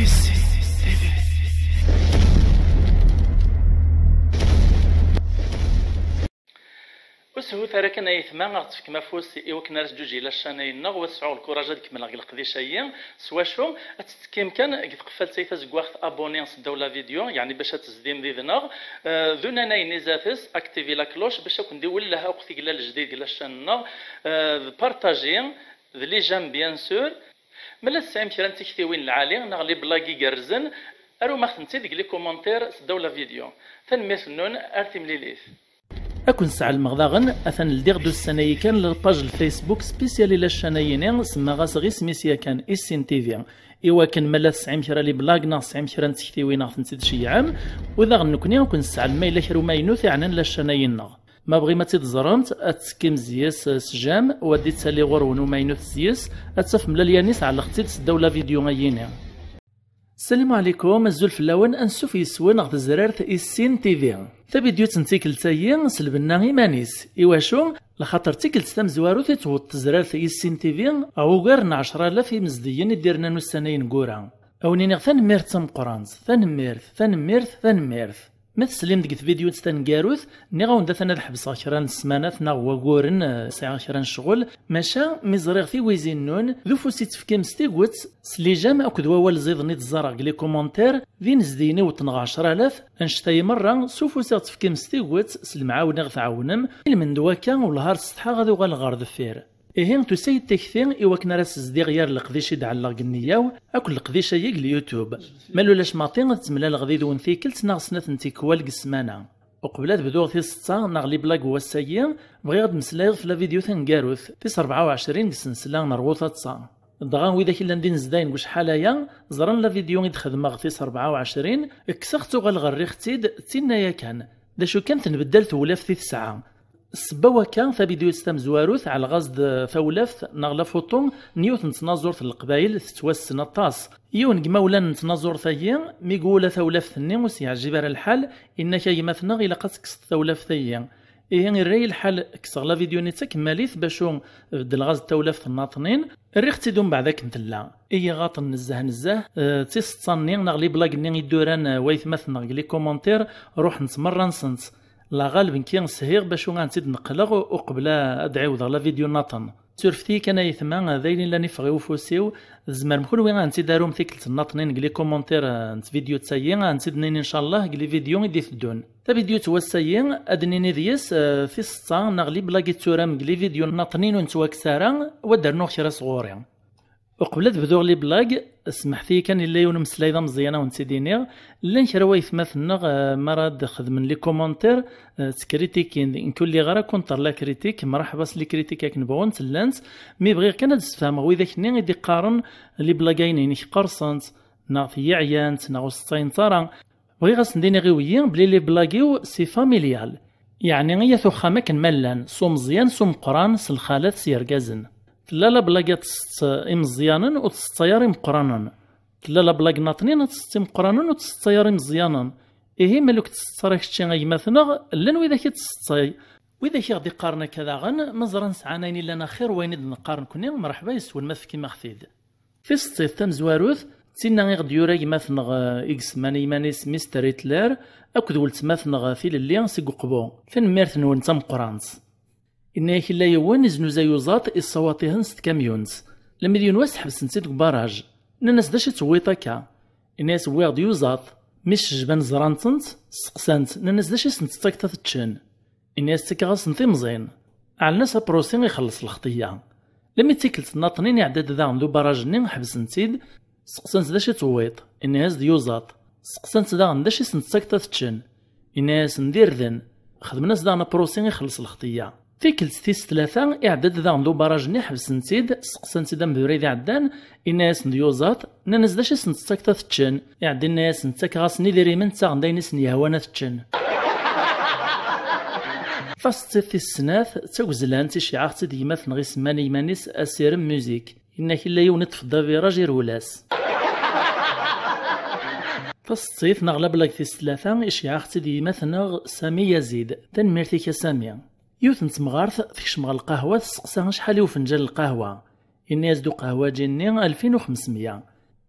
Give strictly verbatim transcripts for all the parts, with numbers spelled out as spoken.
Ur shut ara kan ay aytma, ad ɣ-tefkem afus i wakken ara teǧǧuǧeg la chaîne-nneɣ, u ad sɛuɣ lkuraj ad kemmleɣ deg leqdic-agi. S wacu? Ad tettekkim kan deg tqeffalt-agi tazeggaɣt abonné seddaw la vidéo, yeɛni bac ad tezdim did-neɣ. Eh, d unanay-nni zdat-s, activez la cloche bac ad ken-d-iwelleh akk tigla n lejdid deg la chaîne-nneɣ. Eh, d partager, d les j'aime bien sûr. Ma la tesɛim kra n tiktiwin lɛali neɣ les blagues igerrzen, arum-aɣ-tent-id deg les commentaires seddaw la vidéo. Tanemmirt-nnun, ar timlilit. Ad ken-sɛelmeɣ daɣen, atan ldiɣ-d ussan-ayi kan la page n Facebook spécial i la chaîne-ayi-ni, semmaɣ-as ɣ isem-is yakan, Issin T V. Iwakken ma la tesɛim kra les blagues neɣ tesɛim kra n tektiwin neɣ tent-id-ceyyɛem, u daɣen nekkni ad ken-sɛelmeɣ ma yella kra umaynut iɛnan la chaîne-ayi-nneɣ. Ma bɣim ad tt-id-ẓremt, ad tettekkim zzis s j'aime, u ad d-ittali ɣur-wen umaynut zzis, ad tafem la lien-is ɛelleɣ-tt-id seddaw la vidéo-ayi-ni. Salam ɛlikum, azul fell-awen, ansuf yes-wen ɣer tezrart Issin T V. Tabidyut n tikkelt-ayi s lbenna iman-is. Iwacu? Lxaṭer d tikkelt tamezwarut i tewweḍ tezrart Issin T V ɣer ugar n ɛecra alaf imezdiyen i d-irnan ussan-a ineggura. A wen-iniɣ tanemmirt d tameqqrant, tanemmirt, tanemmirt, tanemmirt. Ma teslim deg tvidyut taneggarut, nniɣ-awen-d atan ad ḥebseɣ kra n ssmanat neɣ waguren, eh, sɛiɣ kra n ccɣel, maca mi ẓriɣ tiwizi-nnun, d ufus i tefkim s tiget, s les j'aime akked wawal ẓiden i d-ẓẓareɣ deg les commentaires, d inezdiyen i weṭṭneɣ ɛecra alaf, annect-ayi merra, s ufus i ɣ-tefkim s tiget, s lemɛawna i ɣ-tɛawnem, ilmend wakka, wellah ar setḥaɣ ad uɣaleɣ ɣer deffir. Ihi, tusa-yi-d tikti i wakken ara s-zdiɣ yir leqdic i d-ɛelleɣ deg nneyya-w, akked leqdic-ayi deg YouTube. Ma lulac maḍi, ad ttemlaleɣ did-wen tikkelt neɣ snat n tikwal deg ssmana. Uqbel ad bduɣ tis ṣṣeṭṭa neɣ les blagues n wass-ayi, bɣiɣ ad d-meslayeɣ f la vidéo taneggarut, tis rebɛa u ɛecrin deg ssensla n Rwu Taḍsa. Dɣa widak i llan d inezdayen deg ucḥal-aya, ẓran la vidéo i d-xedmeɣ tis rebɛa u ɛecrin, kkseɣ-tt uɣaleɣ rriɣ-tt-id, d tinna yakan. D acu kan, tenbeddal tewlaft i tesɛa. Ssebba wakka, tabidyut tamezwarut, ɛelleɣ-as-d tawlaft neɣ la photo n yiwet n tnaẓurt n Leqbayel tettwassen aṭas. Yiwen deg imawlan n tnaẓurt-agi, mi iwula tawlaft-nni ur s-yeɛjib ara lḥal, yenna-k: "A gma-tneɣ, ilaq ad tekkseḍ tawlaft-agi." Ihi, irra-yi lḥal, kkseɣ la vidéo-nni d takemmalit, bacu beddleɣ-as-d tawlaft n Naṭnin, rriɣ-tt-id umbeɛd akken tella. I yiɣaṭen nezzeh nezzeh, eh, d tiseṭṭa-nni neɣ les blagues-nni i d-uran, eh, waytmaten-nneɣ deg les commentaires, ruḥent merra-nsent. La ɣaleb nekki shiɣ bacu ad tent-id-neqleɣ uqbel ad d-ɛiwdeɣ la vidéo nniḍen. Surfet-iyi kan ay aytma, d ayen illan iffeɣ i ufus-iw, tzemrem kunwi ad tent-id-tarum tikkelt nniḍen deg les commentaires n tvidyut-ayi, ad tent-id-nini ncallah deg les vidéos i d-iteddun. Tavidyut n wass-ayi, ad d-nini deg-s, eh, tiseṭṭa neɣ les blagues i d-turam deg les vidéos nniḍen ur nettwakkes ara, u ad d-rnuɣ kra sɣur-i. Uqbel ad bduɣ les blagues, smeḥt-iyi kan, yella yiwen umeslay d ameẓyan ad wen-tt-id-iniɣ. Llan kra waytmaten-nneɣ, eh, mi ara d-xedmen les commentaires, eh, ttkritikun. Nekk ur lliɣ ara contre la critique, mraḥba s les critiques akken bɣunt, llant. Mi bɣiɣ kan ad d-sfehmeɣ widak-nni i d-iqqaren les blagues-ayi-inek qersent, neɣ tgi ɛyant, neɣ ur seṭṭayent ara. Bɣiɣ ad sen-d-iniɣ i wiyi belli les blagues-iw c'est familial. Yeɛni, i at uxxam akken ma llan, s umeẓyan, s umeqqran, s lxalat, s yergazen. Tella la blague ad tseṭṭ imeẓyanen ur tseṭṭay ara imeqqranen. Tella la blague nniḍen ad tseṭṭ imeqqranen ur tseṭṭay ara imeẓyanen. Ihi, ma ur k-tseṭṭ ara kečči a gma-tneɣ, llan widak i tseṭṭay. Widak i ɣ-d-iqqaren akka daɣen, ma ẓran sɛan ayen illan axir wayen i d-neqqar nekni, mreḥba yes-wen ma tefkim-aɣ-t-id. Tiseḍsit tamezwarut, d tinna i ɣ-d-yura gma-tneɣ, eh, i isemman i yiman-is Mister Hitler, akked weltma-tneɣ, eh, Tilelli seg Uqbu. Tanemmirt-nwen d tameqqrant. Yenna-yak illa yiwen iznuzay uẓaṭ, issawaṭ-ihen s tkamyunt. Lammi d yiwen wass ḥebsen-tt-id deg ubaraj. Nnan-as: "D acu i tewwiḍ akka?" Yenna-yas: "Wwiɣ-d yuẓaṭ." Mi s-cejban ẓran-tent, steqsan-t, nnan-as: "D acu i sen-tettakeḍ ad t-ččen?" Ini-as: "Ttakkeɣ-asen timẓin." Ɛellan-as aprusi ixelleṣ lxeṭya. Lammi d tikkelt nniḍen iɛedda-d daɣen d ubaraj-nni, ḥebsen-t-id, steqsan-t: "D acu i tewwiḍ?" Ini-as: "D yuẓaṭ." Steqsan-t daɣen: "D acu i sen-tettakeḍ ad t-ččen?" Ini-asen: "D irden." Xedmen-as daɣen aprusi ixelleṣ lxeṭya. Tikkelt tis tlata iɛedda-d daɣen d ubaraj-nni, ḥebsen-t-id, steqsan-t-id amezruy d-iɛeddan, inna-yasen d yuẓaṭ, nnan-as: "D acu i sen-tettakeḍ ad t-ččen?" Iɛedda inna-yasen: "Ttakeɣ-asen idrimen, ttaɣen-d ayen i sen-yehwan ad t-ččen." Taseḍsit tis snat, d tagezlant, iceyyeɛ-aɣ-tt-id gma-tneɣ isemman i yiman-is Asirem Musique. Inna-k illa yiwen iṭṭef-d abiraj irwel-as. Taseḍsit neɣ la blague tis tlata, iceyyeɛ-aɣ-tt-id gma-tneɣ Sami Yazid. Tanemmirt-ik a Sami. Yiwet n temɣart tekcem ɣer lqahwa, testeqsa acḥal i ufenǧal n lqahwa. Yenna-yas-d uqehwaǧi-nni: "Alfin u xemsemya."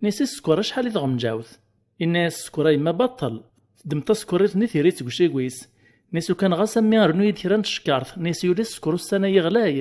Nni-as: "I sskeṛ acḥal i tɣemǧawt?" Inna-yas sskeṛ a yemma baṭel. Teddem tasekkurt-nni, terra-tt deg ucigwi-s. Nni-as: "Ukan ɣas a mmi, rnu-yi-d kra n tcekkart." Nni-as: "Yuli sskeṛ ussan-a yeɣlay."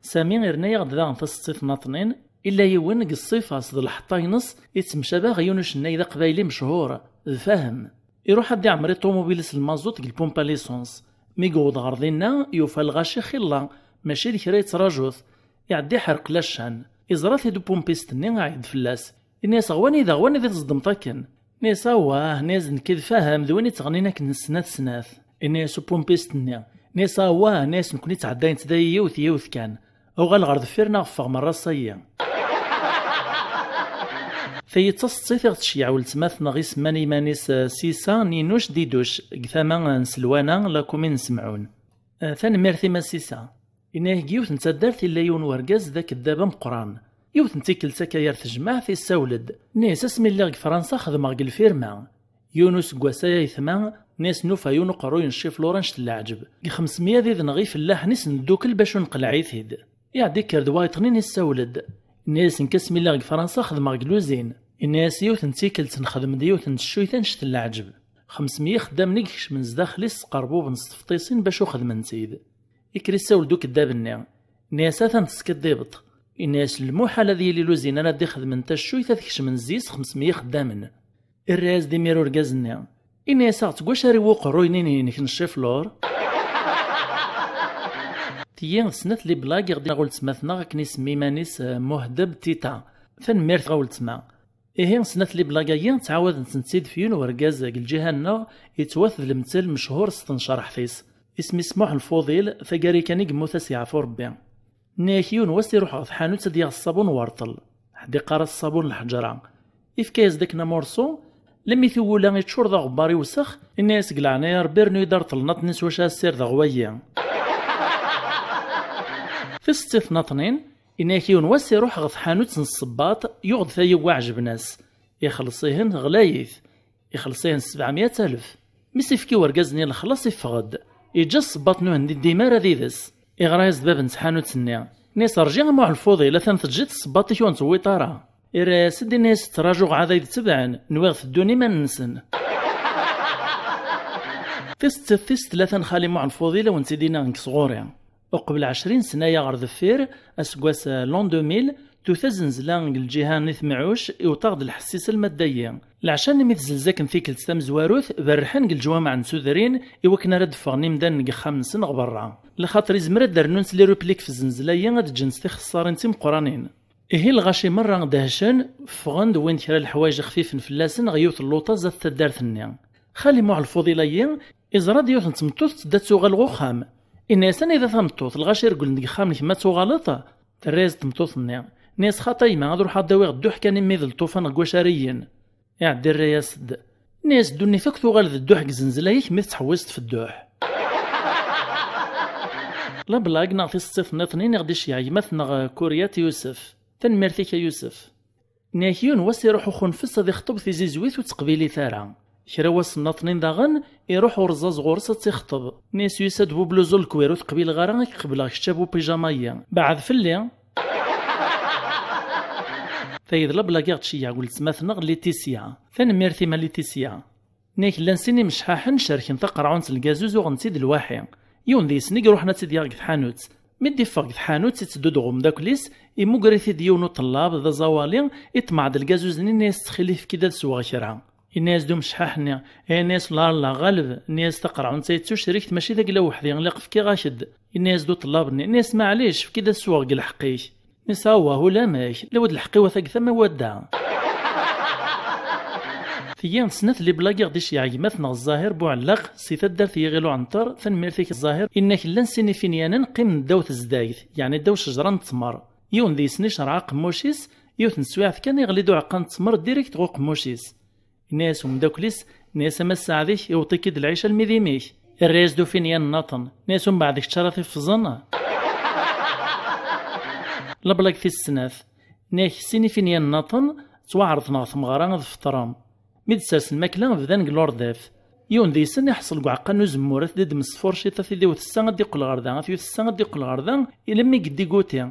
Sami irna-yaɣ-d daɣen taseḍsit n aṭnin, illa yiwen deg ṣṣifa-s d lḥeṭṭa-ines yettemcabi ɣer yiwen ucennay d aqbayli mechuṛ, d Fahem. Iruḥ ad d-iɛemmer i ṭumubil-is lmaẓut deg lpumpa lisons. Mi yewweḍ ɣer dinna, yufa lɣaci xilla, mačči d kra yettraǧu-t. Iɛedda iḥerq la ccan. Iẓra-t-id upumpist-nni, iɛeyyeḍ fell-as. Inna-yas: "Ɣer wanida, ɣer wanida i tẓeddmeḍ akken?" Inna-yas: "Awah," inna-yas, "d nekk d Fahem, d win yettɣennin akken d snat snat." Inna-yas upumpist-nni, inna-yas: "Awah," inna-yas, "nekkni ttɛeddayen-tt da yiwet yiwet kan. Uɣal ɣer deffir neɣ ffeɣ merra ass-ayi." Tayi d taseḍsit i ɣ-tceyyeɛ weltma-tneɣ isemman iman-is, eh, Sisa Ninuc Diduc, deg tama, eh, n Selwana, la commune n Semɛun. Eh, tanemmirt-im a Sisa. Inna-yak: "Deg yiwet n taddart illa yiwen wergaz d akeddab ameqqran. Yiwet n tikkelt akka yar tejmaɛt, issawel-d. Inna-yas: 'Asmi lliɣ deg Fransa, xedmeɣ deg lfirma. Yiwen useggas ay aytma, inna-yas, nufa yiwen uqerruy n cciflur annect n leɛǧeb. Deg xemsemya d idenɣ ifellaḥen-is neddukel bac ur neqleɛ-it-id.' Iɛedda ikker-d wayeṭnin, issawel-d. Inna-yas: 'Nekk asmi lliɣ deg Fransa, xedmeɣ deg luzin.' Inna-yas: 'Yiwet n tikkelt nexdem-d yiwet n teccuyt annect n leɛǧeb. Xemsemya ixeddamen i ikecmen zdaxel-is, sqerbuben s tefṭisin bac ur xedmen-tt-id.' Ikker issawel-d ukeddab-nni. Inna-yas: 'Atan teskiddibeḍ.' Inna-yas: 'Lmuḥal ad yili luzin ara d-ixedmen taccuyt ad kecmen zzis xemsemya ixeddamen.' Irra-yas-d imir urgaz-nni. Inna-yas: 'Aɣ-tt deg wacu ara iwwi uqerruy-nni-inek n cciflur?' Tiyi d snat liblag i ɣ-d-inaɣ weltma-tneɣ akken isemmi iman-is, eh, Muhdeb Tita. Tanemmirt ɣer weltma. Ihi, snat liblag-agi ttɛawadent-tent-id f yiwen urgaz deg lǧiha-nneɣ, yettwat d lemtel mechuṛ s tnecreḥt-is. Isem-is Muḥ Lfuḍil, taggara kan i yemmut, a s-yeɛfu Rebbi. Nni-ak yiwen wass iruḥ ɣer tḥanut ad d-yaɣ ṣṣabun werṭel. Ḥedd iqqar-as ṣṣabun lḥeǧra. Ifka-yas-d akken amurṣu, lemmi tiwula iččur d aɣebbar iwsex, inna-yas: "Deg leɛnaya Rebbi, rnu-yi-d arṭel n aṭnis wacu ara ssirdeɣ wayi." Tiseḍsit n aṭnin, inna-yak yiwen wass iruḥ ɣer tḥanut n ssebbaṭ, yuɣ-d tayi n waɛejben-as. Ixelleṣ-ihen ɣlayit. Ixelleṣ-ihen s sebɛemya alef. Mi s-ifki wergaz-nni lexlaṣ, iffeɣ-d. Iǧǧa ssebbaṭ n uhendi dima ara d ides. Iɣra-yas-d bab n tḥanut-nni. Inna-yas: "Rǧi a Muḥ Lfuḍil, atan teǧǧiḍ ssebbaṭ-ik ur n-tewwiḍ ara." Irra-yas-d, inna-yas: "Ttrajuɣ ɛad ay d-tebɛen, nwiɣ teddun iman-nsen." Tiseḍsit tis tlata n xali Muḥ Lfuḍil, a wen-tt-id-iniɣ nekk sɣur-i. Uqbel ɛecrin sna-ya ɣer deffir, aseggas, eh, l'an deux mille, tuta zenzla deg lǧiha n At Mɛuc, iwṭeɣ-d lḥess-is alma d dayi. Lɛecc-nni mi tzelz akken tikkelt tamezwarut, berrḥen deg leǧwameɛ n tudrin i wakken ara d-ffɣen imdanen deg yexxamen-nsen ɣer berra. Lxaṭer izmer ad d-rnunt les répliques f zzenzla-yi, ad ǧǧent tixessarin d timeqqranin. Ihi lɣaci merra dehcen, ffɣen-d, wwin-d kra leḥwayeǧ xfifen fell-asen ɣer yiwet n luṭa zdat taddart-nni. Xali Muḥ Lfuḍil-ayi iẓra-d yiwet n tmeṭṭut tedda ad tuɣal ɣer uxxam. Inna-yas: "Anida tameṭṭut? Lɣaci regglen deg yexxamen, kemm ad tuɣaleḍ?" Terra-yas-d tmeṭṭut-nni. Inna-yas: "Xaṭi a yemma, ad ruḥeɣ ad awiɣ dduḥ kan imi d lṭufan deg wacu ara yilin." Iɛedda irra-yas-d. Inna-yas: "Ddunit akk tuɣal d dduḥ deg zenzla-ik mi tettḥewwiseḍ f dduḥ." La blague neɣ tiseḍsit nniḍen i ɣ-d-iceyyeɛ gma-tneɣ Kuryat Yusef. Tanemmirt-ik a Yusef. Nni-ak yiwen wass iruḥ uxunfes ad ixṭeb tizizwit ur teqbilit ara. Kra wass nnaṭnin daɣen, iruḥ urẓaz ɣur-s ad tt-ixṭeb. Nni-as yusa-d bubluzu lekwir ur t-qbileɣ ara, ad k-qebleɣ kečč a bu pijama-yi. Beɛɛed fell-i! Tayi d lablag i ɣ-d-tceyyeɛ deg weltma-tneɣ Laetitia. Tanemmirt-im a Laetitia. Nni-ak llan sin imecḥaḥen cerken taqerɛunt n lgazuz uɣen-tt-id lwaḥi. Yiwen deg-sen i iruḥen ad tt-id-yaɣ deg tḥanut. Mi d-iffeɣ deg tḥanut itteddu-d ɣer umeddakel-is, imugger-it-id yiwen uṭellab d aẓawali, iṭmeɛ-d lgazuz-nni, inna-yas ttxil-k efk-id ad sweɣ kra. Inna-yas-d umecḥaḥ-nni, inna-yas lalla ɣaleb, inna-yas taqerɛunt-a d tucrikt mačči d agla weḥdi, lliɣ fkiɣ-ak-d. Inna-yas-d uṭellab-nni, inna-yas maɛlic efk-id ad sweɣ deg lḥeqq-ik. Nni-as awah ulamek, lawa d lḥeqq-iw ata deg tama wadda. Tiyi d snat les blagues i ɣ-d-iceyyeɛ gma-tneɣ Zzahir Buɛellaq si taddart n Yiɣil Uɛenṭer, tanemmirt-ik a Zzahir, inna-ak llan sin ifinyanen qqimen ddaw tezdayt, yeɛni ddaw cejra n ttmer. Yiwen deg-sen icerɛeq aqemmuc-is, yiwet n teswiɛt kan iɣli-d uɛeqqa n ttmer direct ɣer uqemmuc-is. Inna-yas umeddakel-is, inna-yas a Mass Saɛd-ik, iwweḍ-ik-id lɛic almi d imi-k. Irra-yas-d ufinyan nnaṭen, inna-yas umbeɛd kečč ara t-iffẓen? Lablag tis snat, inna-yak sin ifinyan nnaṭen ttwaɛerḍen ɣer tmeɣra ad feṭren. Mi d-sers lmakla bdan deg lurdaf. Yiwen deg-sen iḥṣel deg uɛeqqa n uzemmur, ad t-id-imes tfurciṭ, ad t-id-iwet ssa ad d-iqqel ɣer da, ad t-iwet ssa ad d-iqqel ɣer da, ilemmi yeddiguti.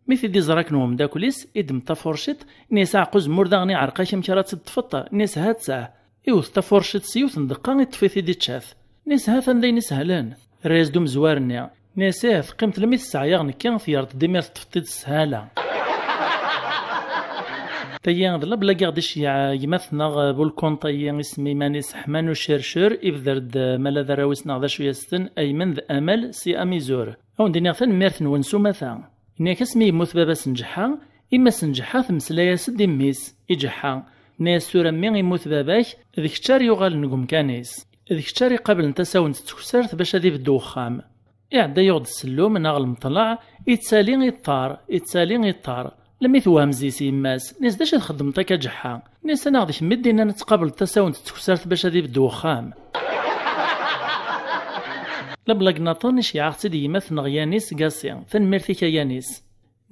Mi t-id-iẓra akken umeddakel-is, iddem tafurciṭ, inna-yas: "Aɛeqqa uzemmur daɣen iɛreq-ak, amek ara tt-id-teṭṭfeḍ?" Inna-yas: "Ha-tt-ah." Iwet tafurciṭ s yiwet n ddeqqa, iṭṭef-it-id ičča-t. Inna-yas: "Ha-t anda ayen isehlen." Irra-yas-d umezwar-nni. Inna-yas: "Ih, teqqimeḍ lemmi tesseɛyaḍ nekki, tgerḍ-d imir teṭṭfeḍ-t-id s sshala." Tayi d lablag i ɣ-d-iceyyeɛ gma-tneɣ bu lkunt-ayi, isem iman-is Ḥman Ucircir, ibder-d mala d arraw-is neɣ d acu yasten, Aymen d Amal si Amizur. Ad wen-d-iniɣ tanemmirt-nwen s umata. Inna-yak asmi yemmut baba-s n Ǧeḥḥa, yemma-s n Ǧeḥḥa temmeslay-as-d i mmi-s, i Ǧeḥḥa. Tenna-yas: "Tura a mmi, yemmut baba-k, d kečč ara yuɣalen deg umkan-is. D kečč ara iqablen tasawent n tkessart bac ad ibeddu wexxam." Iɛedda yuɣ-d ssellum neɣ lmeṭlaɛ, ittali iṭṭar, ittali iṭṭar. Lemmi tewhem zzi-s yemma-s, inna-yas: "D acu i txeddmeḍ akka a Ǧeḥḥa?" Inna-yas: "Anaɣ d kemm i d-innan ad tqableḍ tasawent n tkessart bac ad ibeddu wexxam?" Lablag nniḍen iceyyeɛ-aɣ-tt-id gma-tneɣ Yanis Gassi. Tanemmirt-ik a Yanis.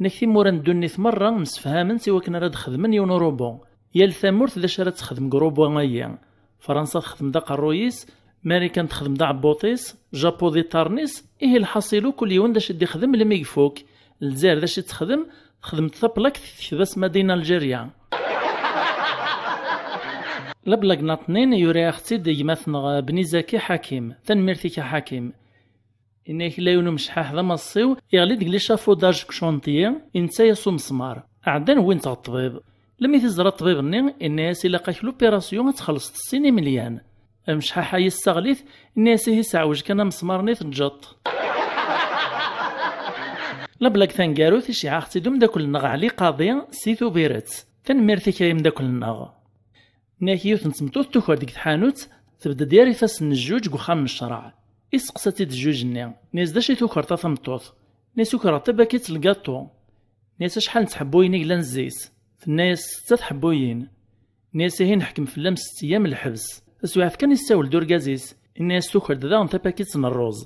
Nekk timura n ddunit merra msefhament i wakken ara d-xedmen yiwen urubu. Yal tamurt d acu ara texdem deg urubu-ayi. Fransa texdem-d aqerruy-is, Marikan texdem-d aɛebbuṭ-is, Japu d iṭarren-is, ihi lḥaṣilu kul yiwen d acu i d-ixdem lmi ifuk. Lezzayer d acu i texdem? Texdem-d taplakt tektab-as Made in Algeria. Lablag nniḍen yura-yaɣ-tt-id gma-tneɣ Bni Zaki Ḥakim. Tanemmirt-ik a Ḥakim. Inna-yak la yiwen umecḥaḥ d amaṣṣiw, iɣli-d deg l'échafaudage deg chantier, inetta-yas umesmar. Ɛeddan wwin-t ɣer ṭṭbib. Lemmi t-iẓra ṭṭbib-nni, inna-yas: "Ilaq-ak l'opération, ad txellṣeḍ sin imelyan." Amecḥaḥ-a yessaɣel-it, inna-yas: "Ihi seɛwej kan amesmar-nni teǧǧeḍ-t." Lablag taneggarut iceyyeɛ-aɣ-tt-id umeddakel-nneɣ Ɛli Qaḍi si Tubiret. Tanemmirt-ik ay ameddakel-nneɣ. Nniɣ-ak yiwet n tmeṭṭut tuker deg tḥanut, tebded yar ifassen n jjuj deg uxxam n ccreɛ. Isteqsa-tt-id jjuj-nni, nni-as: "D acu i tukreḍ a tameṭṭut?" Nni-as: "Ukreɣ tabakit n lgaṭu." Nni-as: "Acḥal n tḥebbuyin i yellan zzi-s?" Tenna-as: "Setta tḥebbuyin." Nni-as: "Ihi neḥkem fell-am sett eyyam lḥebs." Taswiɛt kan issawel-d urgaz-is, inna-as: "Tuker-d daɣen tapakit n rruz."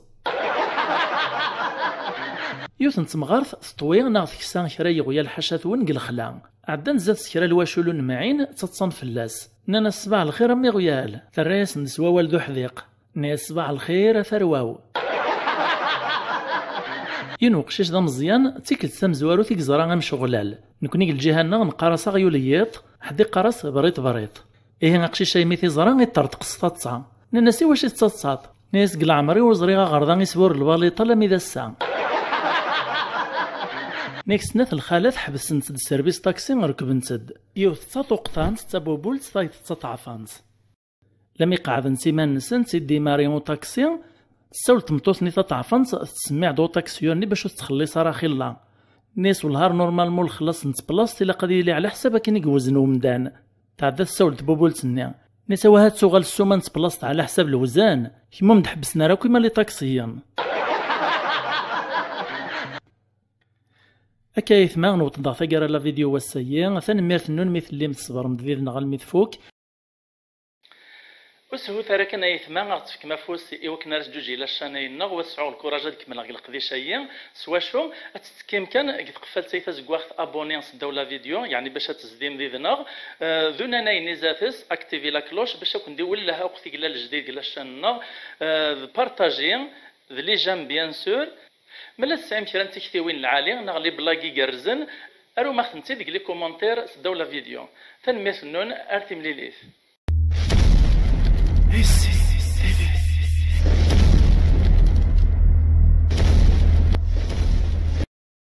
Yiwet n temɣart teṭwi neɣ teksa kra n yiɣyal ḥaca-twen deg lexla. Ɛeddan zdat-s kra n lwacul ur nemɛin, ttaḍsan fell-as. Nnan-as: "Ṣbaḥ lxir a mmi Ɣyal." Terra-yasen-d s wawal d uḥdiq. Nna-yas: "Ṣbaḥ lxir a tarwa-w." Yiwen uqcic d ameẓyan, d tikkelt tamezwarut i yeẓra amceɣlal. Nekni deg lǧiha-nneɣ neqqar-as aɣyul n yiḍ, ḥedd iqqar-as briṭ briṭ. Ihi aqcic-a imi t-iẓra, iṭṭerḍeq s taḍsa. Nnan-as: "I wacu i tettaḍsaḍ?" Nna-yas: "Deg leɛmer-iw ur ẓriɣ aɣerda isbur lbaliṭ alammi d ass-a." Nek snat lxalat ḥebsent-d sserbis taksi, rekbent-d. Yiwet d taṭuqtant, d tabubult, tayeḍ d taṭeɛfant. Lami qeɛdent iman-nsent, i d-imari uṭaksi, tessawel tmeṭṭut-nni taṭeɛfant, tettsemmiɛ-d uṭaksiyur-nni bac ur tettxelliṣ ara axilla. Nni-as: "Wellah ar normalement lexlaṣ n tplaṣt ilaq ad yili ɛla ḥsab akken i yewzen umdan." Tɛedda tessawel tbubult-nni. Nni-as: "Awah ad tuɣal ssuma n tplaṣt ɛla ḥsab lewzan, kemm ur m-d-ḥebbsen ara akk ima liṭaksiyen." Akka ayetma, newweḍ-d ɣer taggara n la vidéo wass-ayi. Tanemmirt-nnun mi tellim tṣebrem-d did-neɣ almi tfuk. Ur shut ara kan ayetma, ad ɣ-tefkem afus i wakken ara teǧǧuǧeg la chaîne-nneɣ, u ad sɛuɣ lkuraj ad kemmleɣ deg leqdic-ayi. S wacu? Ad tettekkim kan deg tqeffalt-ayi tazeggaɣt abonné s ddaw la vidéo, yeɛni bac ad tezdim did-neɣ. Eh, d unanay-nni zdat-s, activé la cloche, bac ad ken-d-iwelleh akk tigla lejdid deg la chaîne-nneɣ. Eh, d partager, d les j'aime bien sûr. Ma la tesɛim kra n tiktiwin lɛali neɣ les blagues igerrzen, arum-aɣ-tent-id deg les commentaires s ddaw la vidéo. Tanemmirt-nnun, ar timlilit.